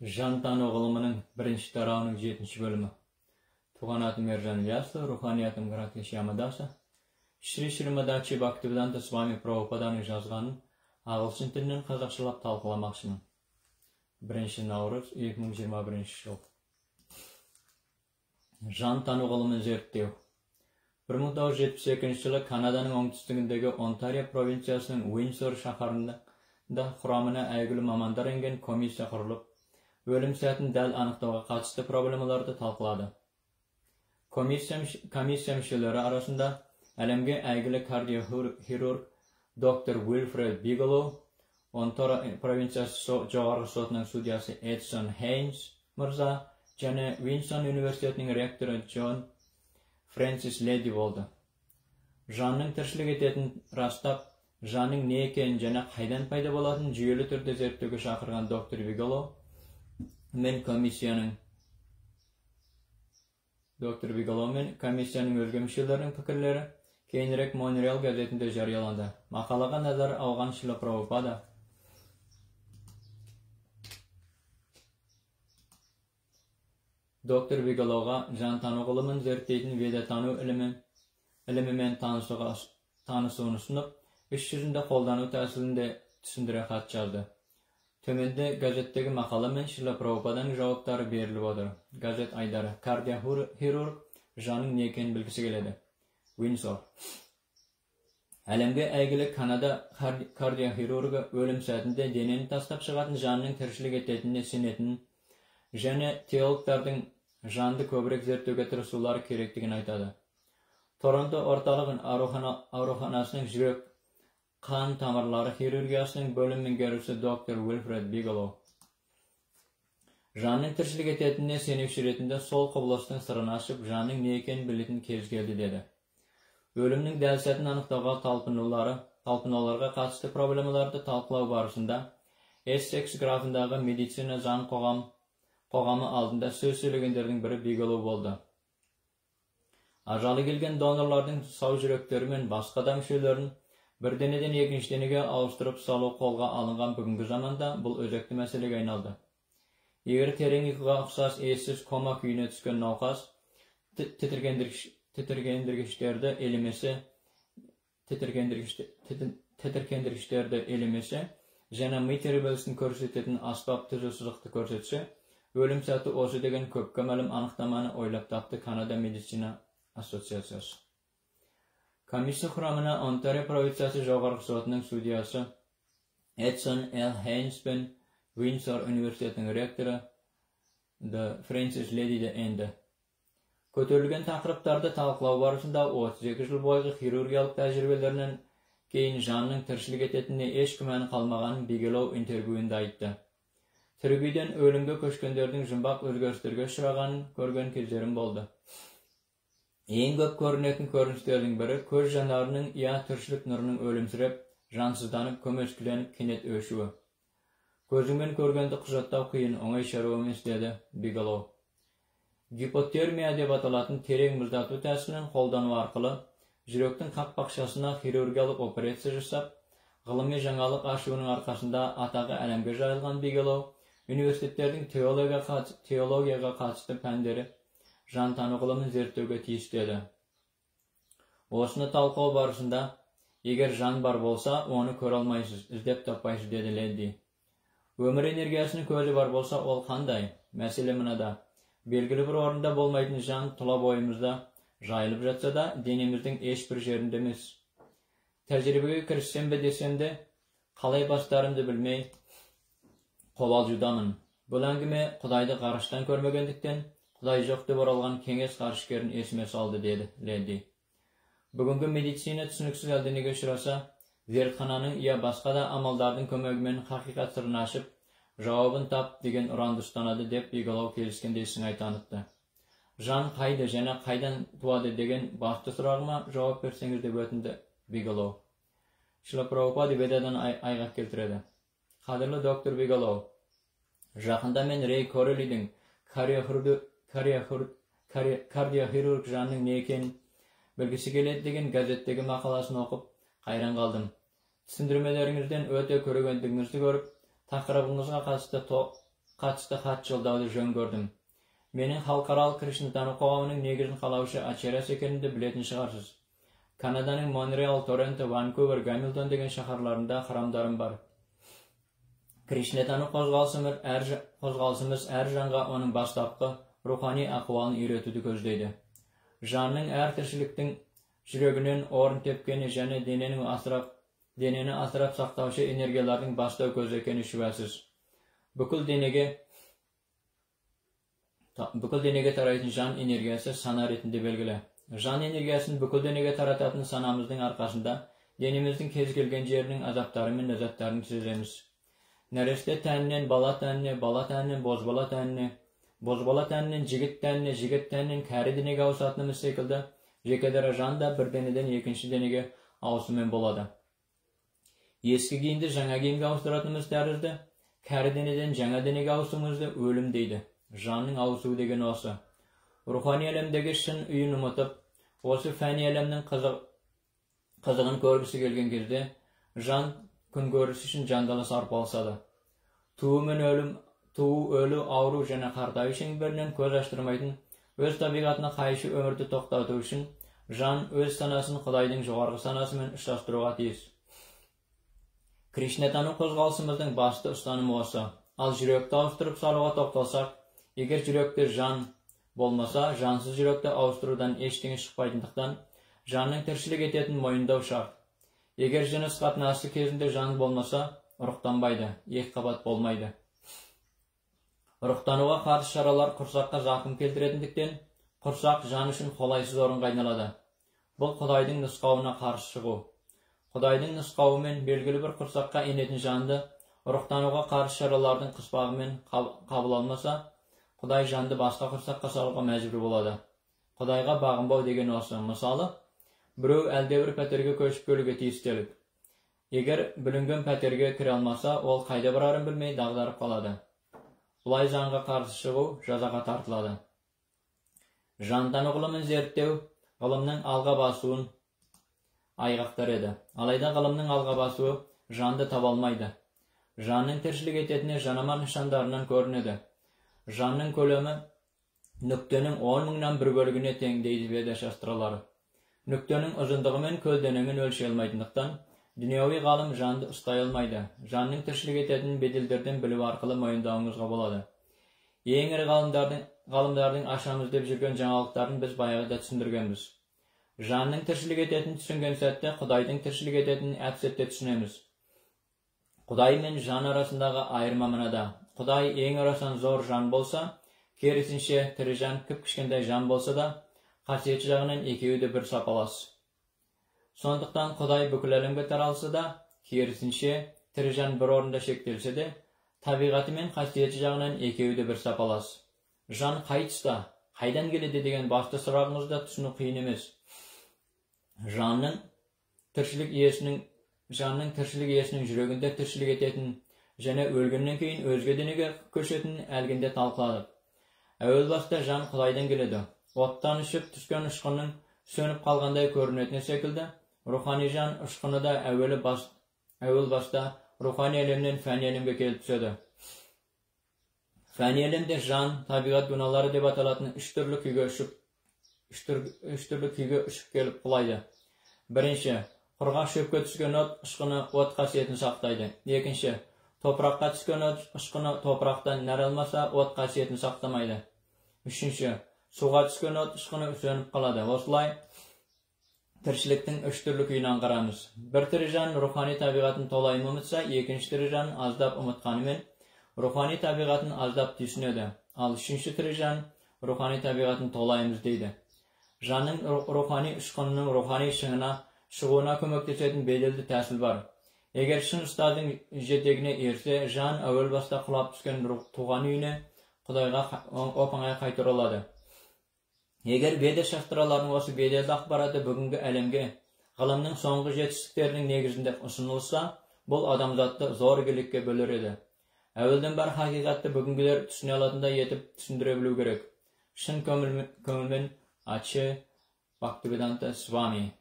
Жантану ғылымының бірінші тарауының 7-ші бөлімі. Туған атым Ержан Ильясұлы, рухани атым Гратлиш Ямадаса. Шри Шримадачи Бхактивиданта Свами Прабхупаданың жазғанын ағылшын тілінен қазақшалап талқыламақшымын. 1 наурыз 2021 жыл. Жантану ғылымын зерттеу. 1972 жылы Канаданың оңтүстігіндегі Онтарио провинциясының Уинсор шаһарында құрамына әйгілі мамандар енген комиссия құрылып, өлім сәтін дәл анықтауға қатысты проблемаларды талқылады. Комиссия мүшелері арасында әлемге әйгілі кардиохирург доктор Уилфред Бигелоу, Онтарио провинциясы жоғарғы сотының судьясы Эдсон Хейнс мырза және Винсон университетінің ректоры Джон Фрэнсис Леди болды. Жанның тіршілік ететінін растап, жанның не екенін және қайдан пайда болатынын жүйелі түрде зерттеуге шақырған доктор Бигелоу мен комиссияның өзге мүшелерінің пікірлері кейінірек Монреал газетінде жарияланды. Мақалаға назар ауған Шрила Прабхупада доктор Бигелоуға жантану ғылымын зерттейтін ведатану ілімімен танысуын ұсынып, іс жүзінде қолдану тәсілін де түсіндіре хат жазды. Төменде газеттегі мақала мен Шрила Прабхупаданың жауаптары беріліп отыр. Газет айдары: кардиохирург жанның не екенін білгісі келеді. Уинсор. Әлемге әйгілі Канада кардиохирургы өлім сәтінде денені тастап шығатын жанның тіршілік ететініне сенетінін және теологтардың жанды көбірек зерттеуге тырысулары керектігін айтады. Торонто орталық ауруханасының жүрек қан тамырлары хирургиясының бөлім меңгерушісі доктор Уилфред Бигелоу жанның тіршілік ететініне сенуші ретінде сол құбылыстың сырын ашып, жанның не екенін білетін кез келді деді. Өлімнің дәл сәтін анықтауға талпынуларға қатысты проблемаларды талқылау барысында Эссекс графындағы медицина заң қоғамы алдында сөз сөйлегендердің бірі Бигелоу болды. Ажалы келген донорлардың сау жүректері мен басқа да мүшелерін бір денеден екінші денеге ауыстырып салу қолға алынған бүгінгі заманда бұл өзекті мәселеге айналды. Егер терең ұйқыға ұқсас ессіз кома күйіне түскен науқас тітіркендіргіштерді елемесе және ми тербелісін көрсететін аспап түзу сызықты көрсетсе, өлім сәті осы деген көпке мәлім анықтаманы ойлап тапты Канада медицина ассоциациясы. Комиссия құрамына Онтарио провинциясы жоғарғы сотының судьясы Эдсон Л. Хейнс пен Винсор университетінің ректоры Д. Фрэнсис Леди де енді. Көтерілген тақырыптарды талқылау барысында 32 жыл бойғы хирургиялық тәжірибелерінен кейін жанның тіршілік ететініне еш күмәні қалмағанын Бигелоу интервьюінде айтты. Тірі күйден өлімге көшкендердің жұмбақ өзгерістерге ұшырағанын көрген кездерім болды. Ең көп көрінетін көріністердің бірі көз жанарының я тіршілік нұрының өлімсіреп, жансызданып, көмескіленіп кенет өшуі. Көзіңмен көргенді құжаттау қиын, оңай шаруа емес, деді Бигелоу. Гипотермия деп аталатын терең мұздату тәсілін қолдану арқылы жүректің қақпақшасына хирургиялық операция жасап, ғылыми жаңалық ашуының арқасында атағы әлемге жайылған Бигелоу университеттердің теологияға қатысты пәндері жантану ғылымын зерттеуге тиіс деді. Осыны талқылау барысында, егер жан бар болса, оны көре алмайсыз, іздеп таппайсыз, деді Леди. Өмір энергиясының көзі бар болса, ол қандай? Мәселе мынада. Белгілі бір орында болмайтын жан тұла бойымызда жайылып жатса да, денеміздің ешбір жерінде емес. Тәжірибеге кіріссем бе десем де, қалай бастарымды білмей қобалжудамын. Бұл әңгіме Құдайды ғарыштан көрмегендіктен, Құдай жоқ деп оралған кеңес ғарышкерін есіме салды, деді Леди. Бүгінгі медицина түсініксіз әлденеге ұшыраса, зертхананың я басқа да амалдардың көмегімен хақиқат сырын ашып, жауабын тап деген ұранды ұстанады деп Бигелоу келіскендей сыңай танытты. Жан қайда және қайдан туады деген басты сұрағыма жауап берсеңіз деп өтінді Бигелоу. Шрила Прабхупада Ведадан айғақ келтіреді. Қадірлі доктор Бигелоу, жақында мен Рей Корелидің кардиохирург жанның не екенін білгісі келеді деген газеттегі мақаласын оқып, қайран қалдым. Түсіндірмелеріңізден өте көрегендігіңізді көріп, тақырыбыңызға қатысты қатысты хат жолдауды жөн көрдім. Менің халықаралық Кришнатану қоғамының негізін қалаушы Ачарьясы екенімді білетін шығарсыз. Канаданың Монреал, Торонто, Ванкувер, Гамильтон деген шаһарларында храмдарым бар. Кришнатану қозғалысымыз әр жанға оның бастапқы рухани ахуалын үйретуді көздейді. Жанның әр тіршіліктің жүрегінен орын тепкені және денені асырап сақтаушы энергиялардың бастау көзі екені шүбәсіз. Бүкіл денеге тарайтын жан энергиясы сана ретінде белгілі. Жан энергиясын бүкіл денеге тарататын санамыздың арқасында денеміздің кез келген жерінің азаптары мен ләззаттарын сеземіз. Нәресте тәнінен бала тәніне, бала тәнінен бозбала тәніне, бозбала тәнінен жігіт тәніне, жігіт тәнінен кәрі денеге ауысатынымыз секілді, жекедара жан да бір денеден екінші денеге ауысумен болады. Ескі киімді жаңа киімге ауыстыратынымыз тәрізді, кәрі денеден жаңа денеге ауысуымызды өлім дейді. Жанның ауысуы деген осы. Рухани әлемдегі шын үйін ұмытып, осы фәни әлемнің қызығын көргісі келген кезде, жан күнкөріс үшін жандалас арпалысады. Туу мен өлім, туу, өлу, ауру және қартаю шеңберінен көз аштырмайтын өз табиғатына қайшы өмірді тоқтату үшін жан өз санасын Құдайдың жоғарғы санасымен ұштастыруға тиіс. Кришнатану қозғалысымыздың басты ұстанымы осы. Ал жүректі ауыстырып салуға тоқталсақ, егер жүректе жан болмаса, жансыз жүректі ауыстырудан ештеңе шықпайтындықтан, жанның тіршілік ететін мойындау шарт. Егер жыныс қатынасы кезінде жан болмаса, ұрықтанбайды, екі қабат болмайды. Ұрықтануға қарсы шаралар құрсаққа зақым келтіретіндіктен, құрсақ жан үшін қолайсыз орынға айналады. Бұл Құдайдың нұсқауына қарсы шығу. Құдайдың нұсқауымен белгілі бір құрсаққа енетін жанды ұрықтануға қарсы шаралардың қыспағымен қабыл алмаса, Құдай жанды басқа құрсаққа салуға мәжбүр болады. Құдайға бағынбау деген осы. Мысалы, біреу әлдебір пәтерге көшіп келуге тиіс делік. Егер бүлінген пәтерге кіре алмаса, ол қайда барарын білмей дағдарып қалады. Бұлай заңға қарсы шығу жазаға тартылады. Жантану ғылымын зерттеу ғылымның алға басуын айғақтар еді. Алайда ғылымның алға басуы жанды таба алмайды. Жанның тіршілік ететіні жанама нышандарынан көрінеді. Жанның көлемі нүктенің 10 мыңнан бір бөлігіне тең дейді Веда шастралары. Нүктенің ұзындығы мен көлденеңін өлшей алмайтындықтан, дүниеуи ғалым жанды ұстай алмайды. Жанның тіршілік ететінін беделдерден білу арқылы мойындауыңызға болады. Ең ірі ғалымдардың ашамыз деп жүрген жаңалықтарын біз баяғыда түсіндіргенбіз. Жанның тіршілік ететінін түсінген сәтте Құдайдың тіршілік ететінін әп-сәтте түсінеміз. Құдай мен жан арасындағы айырма мынада. Құдай ең орасан зор жан болса, керісінше тірі жан кіп-кішкентай жан болса да, қасиеті жағынан екеуі де бір сапалас. Сондықтан Құдай бүкіл әлемге таралса да, керісінше тірі жан бір орында шектелсе де, табиғаты мен қасиеті жағынан екеуі де бір сапалас. Жан қай тұста, қайдан келеді деген басты сұрағыңызды түсіну қиын емес. Жанның тіршілік иесінің жүрегінде тіршілік ететін және өлгеннен кейін өзге денеге көшетін әлгінде талқыладық. Әуел баста жан Құдайдан келеді. Оттан ұшып түскен ұшқынның сөніп қалғандай көрінетіні секілді, рухани жан ұшқыны да әуел баста рухани әлемнен фәни әлемге келіп түседі. Фәни әлемде жан, табиғат гуналары деп аталатын үш түрлі күйге ұшып келіп құлайды. Бірінші, құрғақ шөпке түскен от ұшқыны от қасиетін сақтайды. Екінші, топыраққа түскен от ұшқыны топырақтан нәр алмаса, от қасиетін сақтамайды. Үшінші, суға түскен от ұшқыны сөніп қалады. Осылай тіршіліктің үш түрлі күйін аңғарамыз. Бір тірі жан рухани табиғатын толайым ұмытса, екінші тірі жан аздап ұмытқанымен рухани табиғатын аздап түйсінеді. Ал үшінші тірі жан рухани табиғатын толайым іздейді. Жанның рухани ұшқынының рухани шыңына шығуына көмектесетін беделді тәсіл бар. Егер шын ұстаздың жетегіне ерсе, жан әуел баста құлап түскен туған үйіне Құдайға оп-оңай қайта оралады. Егер Веда шастраларының осы беделді ақпараты бүгінгі әлемге ғылымның соңғы жетістіктерінің негізінде ұсынылса, бұл адамзатты зор игілікке бөлер еді. Әуелден бар хақиқатты бүгінгілер түсіне алатындай етіп түсіндіре білу керек. Шын көңілмен Аче Бхактиведанта Свами.